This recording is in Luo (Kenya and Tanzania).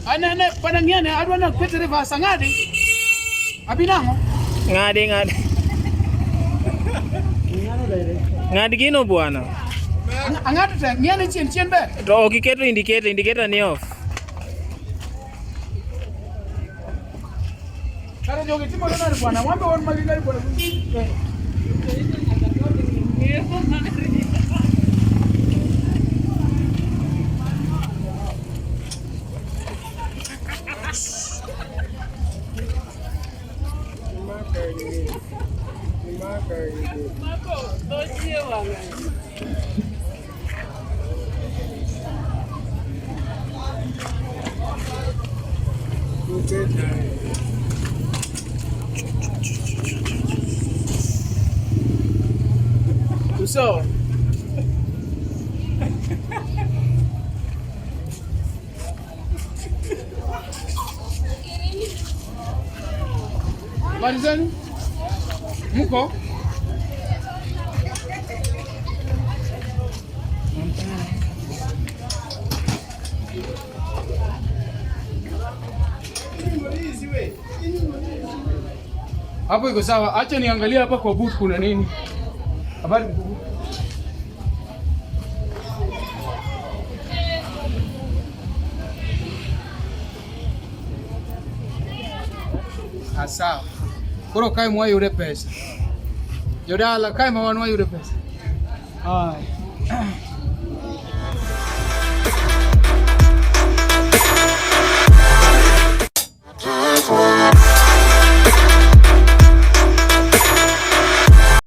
Anene pana ng'iyane adwa na kete reverse ang'adi. Abinang'o? Ng'adi ng'adi. Ng'ad gino bwana. Ang'ado te ng'iyane chien chien ber. To ok iketo indicator, indicator ni off. Kare jogi timore nade bwana? Wambe wan magi gari bwana. So, habari zenu? Mko? Hapo iko sawa. Acha niangalie hapa kwa boot kuna nini. Habari mkubwa. Ah, sawa. Koro kae mwayude pesa. Jodala kae ma wan wayude pesa. Haya.